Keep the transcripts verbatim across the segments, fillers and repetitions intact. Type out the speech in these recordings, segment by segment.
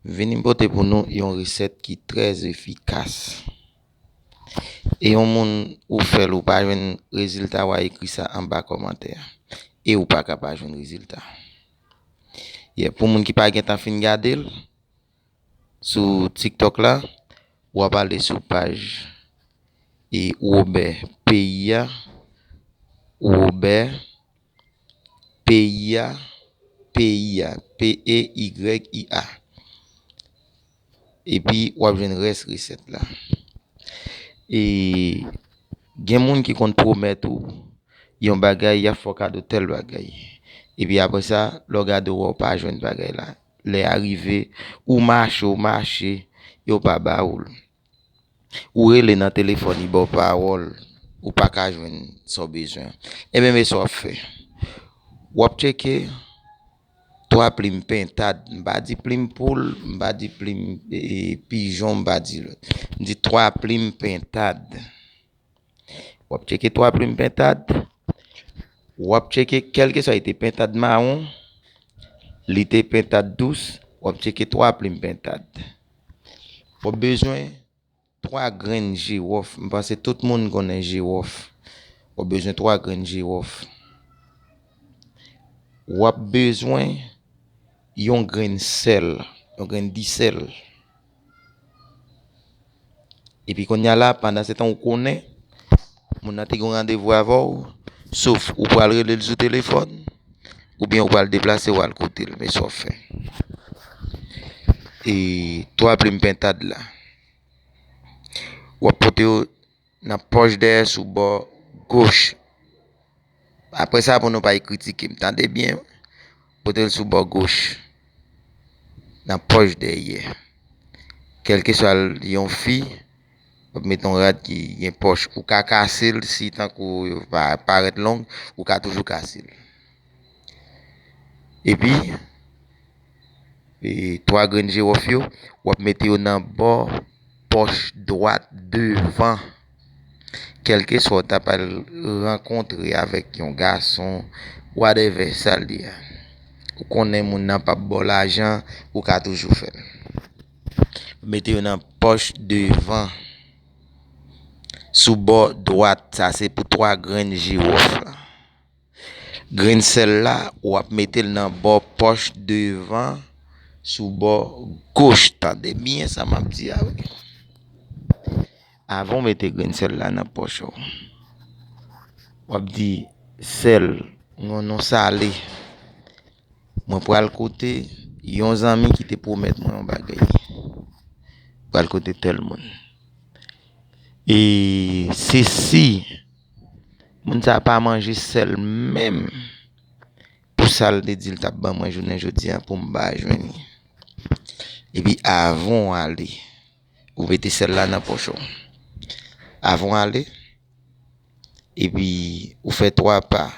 Vini m pote pou nou yon resèt ki trè efikas. E yon moun ou fè l ou pa jwenn rezilta, w a ekri sa anba kòmantè a. E ou pa ka pa jwenn rezilta. Yeah, pou moun ki pa gentan fin gade l, sou TikTok la, w ap ale sou paj e Wobè Peyi a, Wobè Peyi a, Peyi a, P E Y I A. Epi w ap jwenn rès resèt la. E gen moun ki konn pwomèt ou yon bagay, y ap fè w kado tèl bagay. Epi apre sa, lè w gade w wè w pa jwenn bagay la. Lè a rive, ou mache, ou mache, yo pa ba ou l. Ou rele nan telefòn, li ba w pawòl, ou pa ka jwenn sa w bezwen. Ebyen, men sa w ap fè. W ap tcheke twa plim pentad. M pa di plim poul, m pa di plim, e, pijon, m pa di lòt. M di twa plim pentad. W ap tcheke twa plim pentad. W ap tcheke kèlkeswa li te pentad mawon, li te pentad dous, w ap tcheke twa plim pentad. W ap bezwen twa grenn jiwòf. M panse tout moun konnen jiwòf. W ap bezwen twa grenn jiwòf. W ap bezwen yon grenn sèl, yon grenn disèl. Epi kounye a la, pandan se tan ou konnen, moun nan te gen yon randevou avè w, sof ou pral rele l sou telefòn, oubyen ou pral deplase w al kote l, men sa w fè. E twa plim pentad la, w ap pote yo nan pòch dèyè sou bò goch. Apre sa, pou nou pa kritike m, tande byen, pote l sou bò goch, nan pòch dèyè. Kèlkeswa l yon fi, w ap mete yon rad ki gen pòch. Ou ka kase l si tankou yo pa parèt long, ou ka toujou kase l. Epi, e, twa grenn jiwòf yo, w ap mete yo nan bò pòch dwat devan. Kèlkeswa w ta pral rankontre avèk yon gason, whatever sa l ye a. Ou konnen moun nan p ap ba w lajan, ou ka toujou fè l. Mete yo nan pòch devan. Sou bò dwat, sa se pou twa grenn jiwòf la. Grenn sèl la, w ap mete l nan bò pòch devan, sou bò goch. Tande byen sa m ap di a, wi. Avan w mete grenn sèl la nan pòch ou, w ap di, "Sèl, yon non sale. Mwen pral kote yon zanmi ki te pwomèt mwen yon bagay. Pral kote tèl moun. E se si moun sa pa manje sèl menm pou sa l te di l t ap ban mwen jounen jodi a pou m pa jwenn li." Epi avan w ale, ou mete sèl la nan pòch ou. Avan w ale, epi ou fè twa pa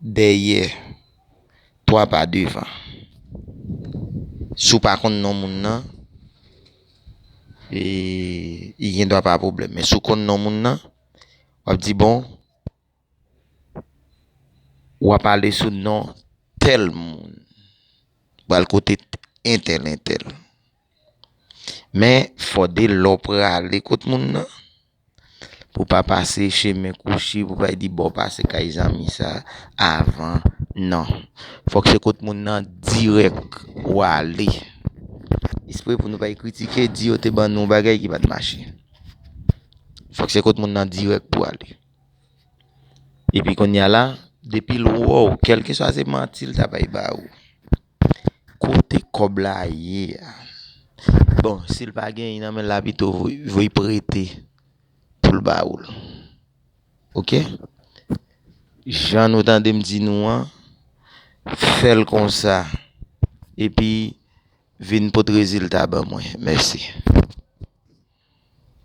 dèyè, twa pa devan. Si w pa konn non moun nan, e, li gen dwa pa pwoblèm. Men si w konn non moun nan, w ap di, "Bon, w ap ale sou non tèl moun. W al kote entèl, entèl." Men, fòde lè w prale kot moun nan, pou pa pase chemen kouchi, pou pa di, "Bon, pase kay zanmi sa avan." Non. Fòk se kot moun nan dirèk w ale. Espre pou nou pa kritike, di yo te ban nou bagay ki pa t mache. Fòk se kot moun nan dirèk pou ale. Epi kounye a la, depi l wè w, kèlkeswa se manti l ta bay ba ou, kote kòb la ye a? Bon, si l pa genyen nan men l la, pito voye, voye prete pou l ba ou l. Oke? Jan nou tande m di nou an, fè l konsa. Epi, vin pote rezilta ban mwen. Mèsi.